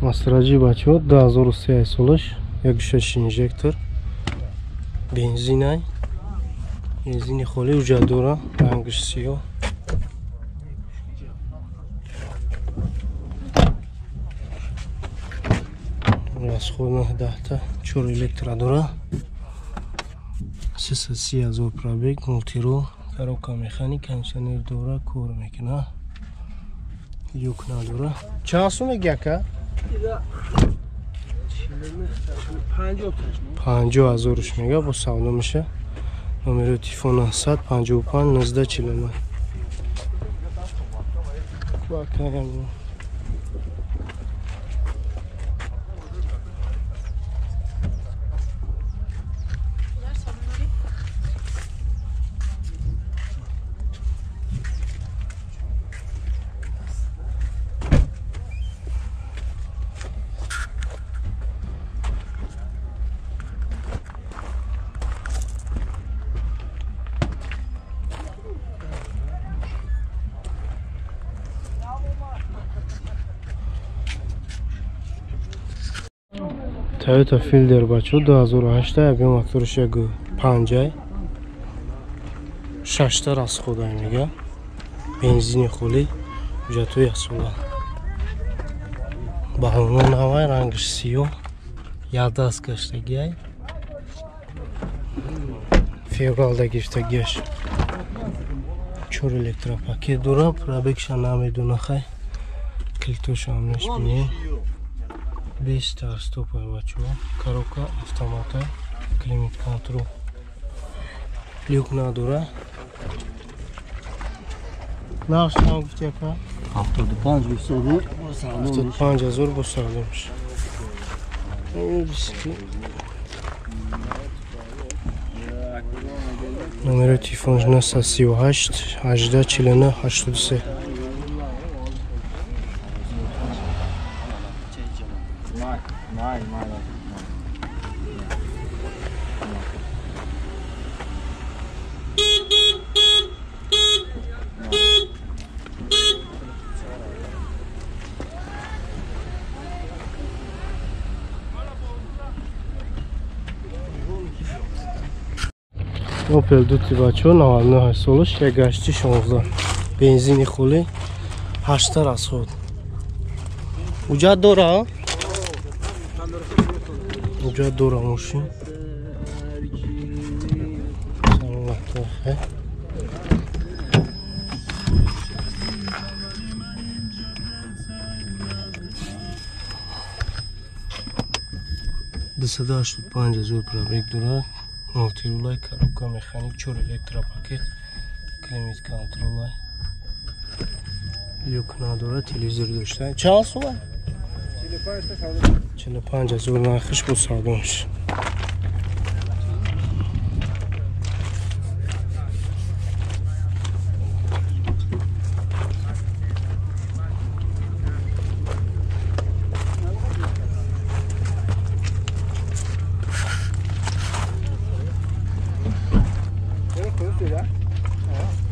Астраҷи бачаҳо 2003 солаш, 1.6 инжектор, бензинай, бензини холӣ уҷа дора, рангаш сиёҳ. Расход 10та, 4 электро дора. 330 ҳазор пробег, мултирол, коробка механик, кондиционер дора, кор мекуна. Люк надора. Чанд сум меги ака? 50 ҳазорш мега, бо савдо меша. Номери телефон 955 19 49. Toyota Fielder бачо 2008 объем моториш 1.5, 6та расходай мега, бензини холӣ, ҳуҷҷатҳои яксола. Баҳоно навай, рангаш сиёҳ, якдаст гаштагиай, февралда гирифтагиаш. 4 электропакет дора, пробегша намедона хай, килтошам нешбинем. 20 стопай бачо, коробка автомата, климат контрол, люк надора. Нарх чанд гуфти ака? 75 ҳазор. 75 ҳазор бо савдо меша. Номери телефонш 938 18 49 83. Opel Duty бачо 99 солаш, 1.16, бензини холӣ, 8та расход. Уҷа дора? Уҷа дора мошин. Саломат. 285 ҳазор пробег дорад. Мултирулай, коробка механик, 4 электропакет, климат контролай, люк надора, телевизор дошта. Чанд сум? 45 ҳазор нархиш бо савдо меша.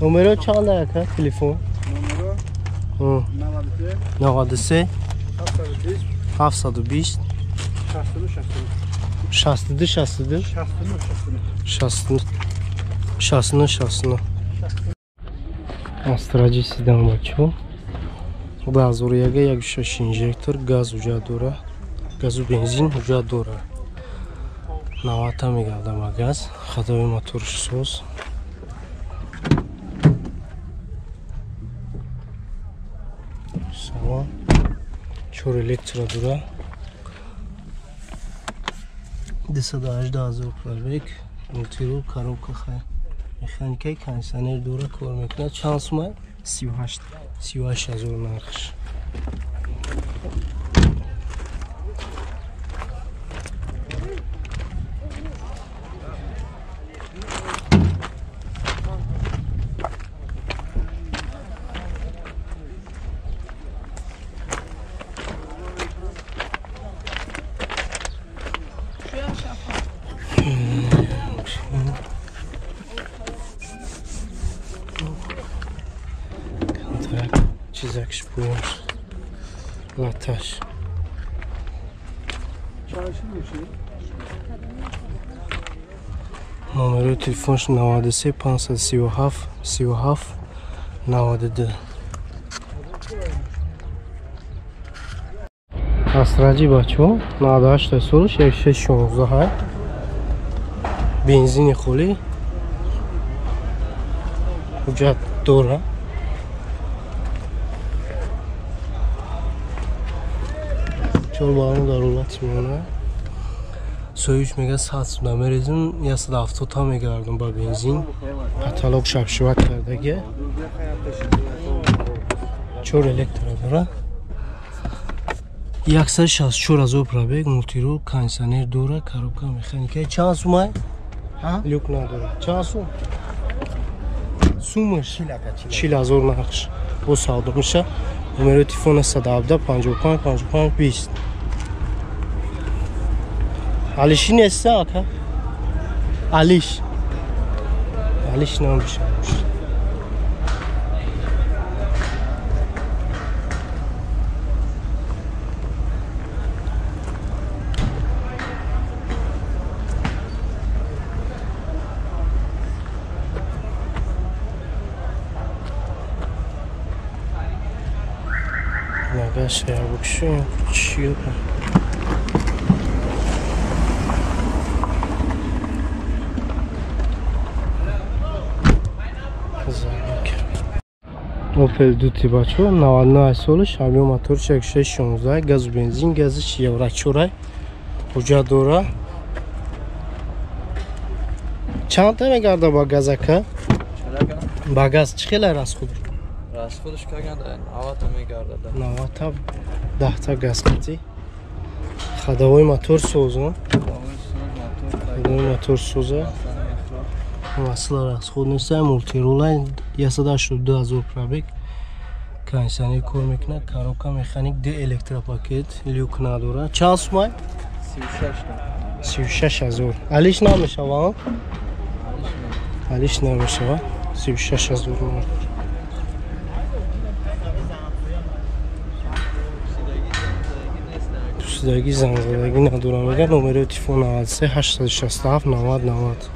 Номеро чанд ака телефон? Номеро 93 720 62 62 69 69 69. Астраҷи седан бачо 2001 1.6 инжектор, газ уҷа дора, газу бензин уҷа дора. 90 мегардам ба газ, ходовой моторш соз. Салон, 4 электро дора, 218 ҳазор пробег, мултирол, коробка хай, механикаи, кондиционер дора, кор мекунад. Чанд сумай? 38. 38 ҳазор нархш. Контракт, чизакш буш, латаш. Номерои телефонш 93 537 37 92. Астраҷи бачо 98 солш 1616 бензини холӣ ҳуҷҷат дора. Чор балон дар ҳолати миёна. Соҳибш мега 100 сум намерезим, 170 та мегардам ба бензин. Каталог шабшиват кардаги. Чор электро дора. 164 ҳазор пробег, мултирул, кондиционер дора, коробка механика. Чанд сумай? Люк надора. Чанд сум? Сумаш 40 ҳазор нақш. Бо савдо меша. Номерои телефон 117 55 55 20. Алиши нест ака? Алиш. Алиш намеша. Opel Duty бачо 99 солш, объем мотор 616, газу бензин, газиш евро 4 ҳуҷҷат дора. Чанд та мегарда ба газ ака? Ба газ чӣ хеле расход? Расходш каганда 90 та мегардад. 90 та 10 та газ қатӣ. Ходовой мотор соза. Ходовой мотор соза. Масла расход нест, мултирула 182 ҳазор пробег. Кондиционер кор мекунад, коробка механик, ду электропакет, люк надора. Чанд сумай? 36 ҳазор. Алиш намешава? Алиш намешава. 36 ҳазор. Пусидаги зангзадагӣ надорам. Мега номерои телефон 93 867 90 90.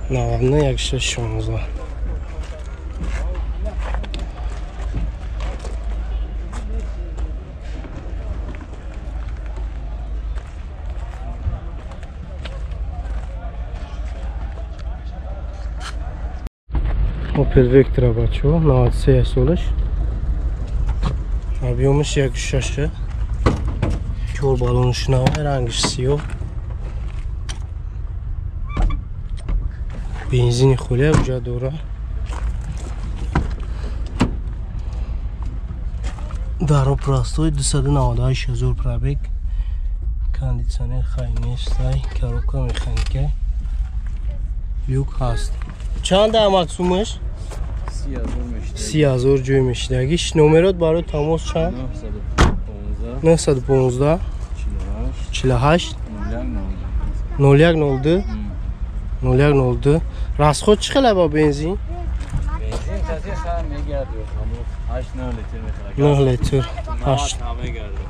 99 1616. Opel Vectra бачо 93 солш. Объемш 1.6. Чор балонш нав, рангш сиёҳ. Бензини холия ҳуҷҷат дора. Даро простой 298 ҳазор пробег. Кондиционер хай нестай, коробка механика. Люк ҳаст. Чанд амак сумаш? 30 ҳазор ҷой мешидагиш. Номерот барои тамос чанд? 915 48 0102 0102. Расход чӣ хеле ба бензин? Бензин тази хай мегардад. 8 9 литр мехӯрад. 9 литр 8 мегардад.